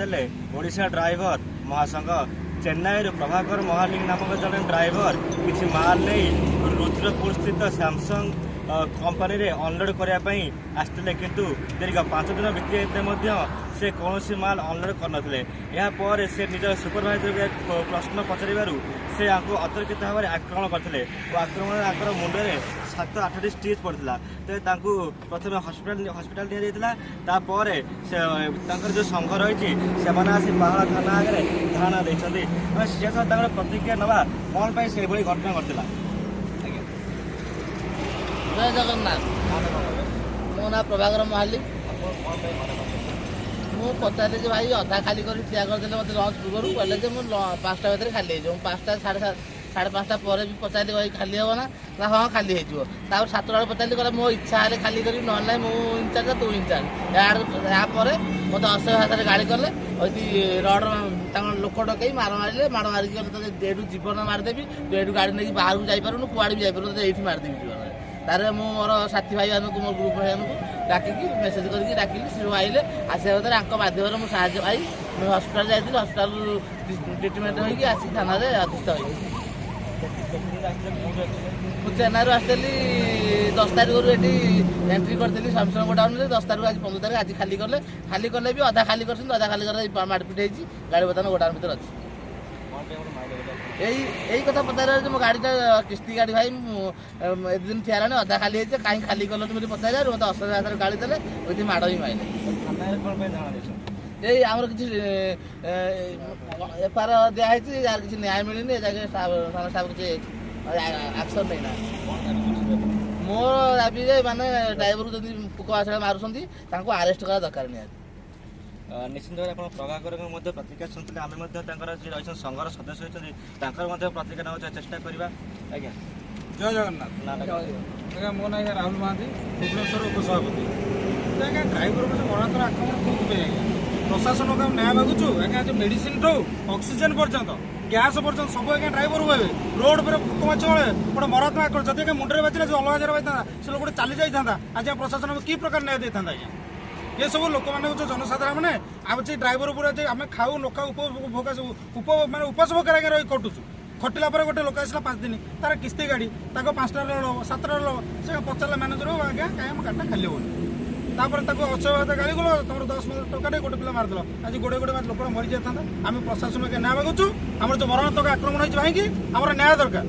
ଦେଲେ ଓଡ଼ିଶା ଡ୍ରାଇଭର ମହାସଂଘ। ଚେନ୍ନାଇରୁ ପ୍ରଭାକର ମହାଲିଙ୍ଗ ନାମକ ଜଣେ ଡ୍ରାଇଭର କିଛି ମାଲ ନେଇ ରୁଦ୍ରପୁର ସ୍ଥିତ ସାମସଙ୍ଗ କମ୍ପାନୀରେ ଅନଲୋଡ୍ କରିବା ପାଇଁ ଆସିଥିଲେ, କିନ୍ତୁ ଦୀର୍ଘ 5 ଦିନ ବିତି ଯାଇଥିଲେ ମଧ୍ୟ ସେ କୌଣସି ମାଲ ଅନଲୋଡ୍ କରିନଥିଲେ। ଏହାପରେ ସେ ନିଜ ସୁପରଭାଇଜରକୁ ପ୍ରଶ୍ନ ପଚାରିବାରୁ ସେ ୟାଙ୍କୁ ଅତର୍କିତ ଭାବରେ ଆକ୍ରମଣ କରିଥିଲେ ଓ ଆକ୍ରମଣରେ ତାଙ୍କର ମୁଣ୍ଡରେ ସାତ ଆଠଟି ଷ୍ଟିଚ୍ ପଡ଼ିଥିଲା। ତେବେ ତାଙ୍କୁ ପ୍ରଥମେ ହସ୍ପିଟାଲ ନିଆଯାଇଥିଲା। ତାପରେ ସେ ତାଙ୍କର ଯେଉଁ ସଂଘ ରହିଛି, ସେମାନେ ଆସି ପାହାଳ ଥାନା ଆଗରେ ଧାରଣା ଦେଇଛନ୍ତି। ଆମେ ସେ ସହ ତାଙ୍କର ପ୍ରତିକ୍ରିୟା ନେବା, କ'ଣ ପାଇଁ ସେ ଏଭଳି ଘଟଣା ଘଟିଥିଲା। ଆଜ୍ଞା। ଜୟ ଜଗନ୍ନାଥ। ମୋ ନାଁ ପ୍ରଭାକର ମହାଲି। ଆପଣ କ'ଣ ପାଇଁ ମାଡ଼ ମାରିଲେ? ମୁଁ ପଚାରିଲି ଯେ ଭାଇ, ଅଧା ଖାଲି କରି ଠିଆ କରିଦେଲେ ମୋତେ ଲଞ୍ଚ ପୂର୍ବରୁ। କହିଲେ ଯେ ମୁଁ 5ଟା ଭିତରେ ଖାଲି ହେଇଯିବ। ମୁଁ 5ଟା 5:30 ପରେ ବି ପଚାରିଲି, ଭାଇ, ଖାଲି ହେବ ନା? ନା, ହଁ, ଖାଲି ହେଇଯିବ। ତାପରେ 7ଟା ବେଳେ ପଚାରିଲି, କହିଲେ ମୋ ଇଚ୍ଛା ହେଲେ ଖାଲି କରିବି, ନହେଲେ ନାହିଁ। ମୁଁ ଇନଚାର୍ଜ, ତୁ ଇନଚାର୍ଜ। ଏହାପରେ ମୋତେ ଅସଭ୍ୟ ଭାଷାରେ ଗାଳି କଲେ। ଏଠି ରଡ଼ ତାଙ୍କ ଲୋକ ଡକେଇ ମାଡ଼ ମାରିଲେ। ମାଡ଼ ମାରିକି ଗଲେ, ତୋତେ ଏଇଠୁ ଜୀବନ ମାରିଦେବି, ତୁ ଏଇଠୁ ଗାଡ଼ି ନେଇକି ବାହାରକୁ ଯାଇପାରୁନୁ, କୁଆଡ଼େ ବି ଯାଇପାରୁନୁ, ତୋତେ ଏଇଠି ମାରିଦେବି ଜୀବନରେ। ତାପରେ ମୁଁ ମୋର ସାଥୀ ଭାଇମାନଙ୍କୁ, ମୋ ଗ୍ରୁପ୍ ଭାଇମାନଙ୍କୁ ଡାକିକି, ମେସେଜ କରିକି ଡାକିଲି। ସେ ସବୁ ଆଇଲେ। ଆସିବା ଭିତରେ ୟାଙ୍କ ମାଧ୍ୟମରେ ମୁଁ ସାହାଯ୍ୟ ପାଇ ମୁଁ ହସ୍ପିଟାଲ ଯାଇଥିଲି। ହସ୍ପିଟାଲରୁ ଟ୍ରିଟମେଣ୍ଟ ହୋଇକି ଆସିକି ଥାନାରେ ଅଧିଷ୍ଠ ହୋଇଛି। କେତେ ଦିନ ଆସିଥିଲେ? କୋଉଠୁ ଆସିଥିଲେ? ମୁଁ ଚେନ୍ନାଇରୁ ଆସିଥିଲି। 10 ତାରିଖରୁ ଏଠି ଏଣ୍ଟ୍ରି କରିଥିଲି ସାମସଙ୍ଗ ଗୋଡାଉନରେ 10 ତାରିଖ। ଆଜି 15 ତାରିଖ। ଆଜି ଖାଲି କଲେ। ଖାଲି କଲେ ବି ଅଧା ଖାଲି କରିଛନ୍ତି। ଅଧା ଖାଲି କଲେ ମାଡ଼ପିଟ ହେଇଛି। ଗାଡ଼ି ବର୍ତ୍ତମାନ ଗୋଡାଉନ ଭିତରେ ଅଛି। କ'ଣ ପାଇଁ ଗୋଟେ ମାଡ଼ କଲେ ଆପଣ? ଏଇ କଥା ପଚାରିବାର ଯେ ମୋ ଗାଡ଼ିଟା କିସ୍ତି ଗାଡ଼ି ଭାଇ, ମୁଁ ଏତେ ଦିନ ଠିଆ ହେଲାଣି, ଅଧା ଖାଲି ହେଇଛି, କାହିଁ ଖାଲି କଲନି ବୋଲି ପଚାରିବାରୁ ମୋତେ ଅସଭ୍ୟ ଭାଷାରେ ଗାଳି ଦେଲେ। ଏଇଠି ମାଡ଼ ବି ମାଇଲେ। ଥାନାରେ କ'ଣ ପାଇଁ ଧାରଣା ଦେଇଛନ୍ତି? ଏଇ ଆମର କିଛି ଏଫଆଇଆର ଦିଆହେଇଛି, ଯାହାର କିଛି ନ୍ୟାୟ ମିଳିନି। ଏ ଯାକେ ଥାନା ଷ୍ଟାଫ୍ କିଛି ଆକ୍ସନ୍ ନେଇନାହାନ୍ତି। କ'ଣ ଦାବି କରୁଛନ୍ତି ଆପଣ? ମୋର ଦାବି ଯେ ମାନେ ଡ୍ରାଇଭରକୁ ଯଦି ପୋକ ଭାଷାରେ ମାରୁଛନ୍ତି, ତାଙ୍କୁ ଆରେଷ୍ଟ କରିବା ଦରକାର ନିହାତି। ନିଶ୍ଚିତ ଭାବରେ ଆପଣ ପ୍ରଭାକରଙ୍କ ମଧ୍ୟ ପ୍ରତିକ୍ରିୟା ଶୁଣୁଥିଲେ। ଆମେ ମଧ୍ୟ ତାଙ୍କର ଯିଏ ରହିଛନ୍ତି, ସଂଘର ସଦସ୍ୟ ରହିଛନ୍ତି, ତାଙ୍କର ମଧ୍ୟ ପ୍ରତିକ୍ରିୟା ନେବାକୁ ଚେଷ୍ଟା କରିବା। ଆଜ୍ଞା। ଜୟ ଜଗନ୍ନାଥ। ନାଁ? ଆଜ୍ଞା, ମୋ ନାଁ ଆଜ୍ଞା ରାହୁଲ ମହାନ୍ତି, ଭୁବନେଶ୍ୱର ଉପସଭାପତି। ତ ଆଜ୍ଞା, ଡ୍ରାଇଭରକୁ ଯେଉଁ ମରଣାନ୍ତକ ଆକ୍ରମଣ କୋଉଥିପାଇଁ ଆଜ୍ଞା? ପ୍ରଶାସନକୁ ଆମେ ନ୍ୟାୟ ମାଗୁଛୁ ଆଜ୍ଞା। ଯେଉଁ ମେଡିସିନ ଠୁ ଅକ୍ସିଜେନ ପର୍ଯ୍ୟନ୍ତ, ଗ୍ୟାସ୍ ପର୍ଯ୍ୟନ୍ତ ସବୁ ଆଜ୍ଞା ଡ୍ରାଇଭର ହେବେ। ରୋଡ ଉପରେ ପୋକ ମାଛ ଭଳି ଗୋଟେ ମରାତ୍ମକ ଆକ୍ରମଣ। ଯଦି ଆଜ୍ଞା ମୁଣ୍ଡରେ ବାଜିଲା, ସେ ଅଲଗା ଜାଗାରେ ବାଜିଥାନ୍ତା, ସେ ଲୋକଟେ ଚାଲି ଯାଇଥାନ୍ତା, ଆଜି ପ୍ରଶାସନ କି ପ୍ରକାର ନ୍ୟାୟ ଦେଇଥାନ୍ତା ଆଜ୍ଞା? ଏସବୁ ଲୋକମାନଙ୍କୁ ଯେଉଁ ଜନସାଧାରଣ ମାନେ ଆଉ ସେ ଡ୍ରାଇଭର ଉପରେ ଯେ ଆମେ ଖାଉ ନ ଖାଉ, ଉପଭୋଗ ଉପ ମାନେ ଉପାସ ଭୋକରେ ଆଜ୍ଞା ରହି କଟୁଛୁ। ଖଟିଲା ପରେ ଗୋଟେ ଲୋକ ଆସିଲା 5 ଦିନ, ତାର କିସ୍ତି ଗାଡ଼ି, ତାକୁ 5ଟାରେ ଲୋଡ଼ ହବ, 7ଟାରେ ଲୋଡ଼ ହବ। ସେ ପଚାରିଲା ମ୍ୟାନେଜର, ଆଜ୍ଞା, କାହିଁ ଆମ ଗାଡ଼ିଟା ଖାଲି ହବନି? ତାପରେ ତାକୁ ଅସଭ୍ୟ ଗାଳି ଗଲ, ତମର 10 ଟଙ୍କାଟେ ଗୋଟେ ପିଲା ମାରିଦେଲ। ଆଜି ଗୋଡ଼େ ଗୋଡ଼େ ଲୋକ ମରିଯାଇଥାନ୍ତା। ଆମେ ପ୍ରଶାସନ ନ୍ୟାୟ ମାଗୁଛୁ। ଆମର ଯେଉଁ ମରଣାନ୍ତକ ଆକ୍ରମଣ ହେଇଛି ଭାଇକି, ଆମର ନ୍ୟାୟ ଦରକାର।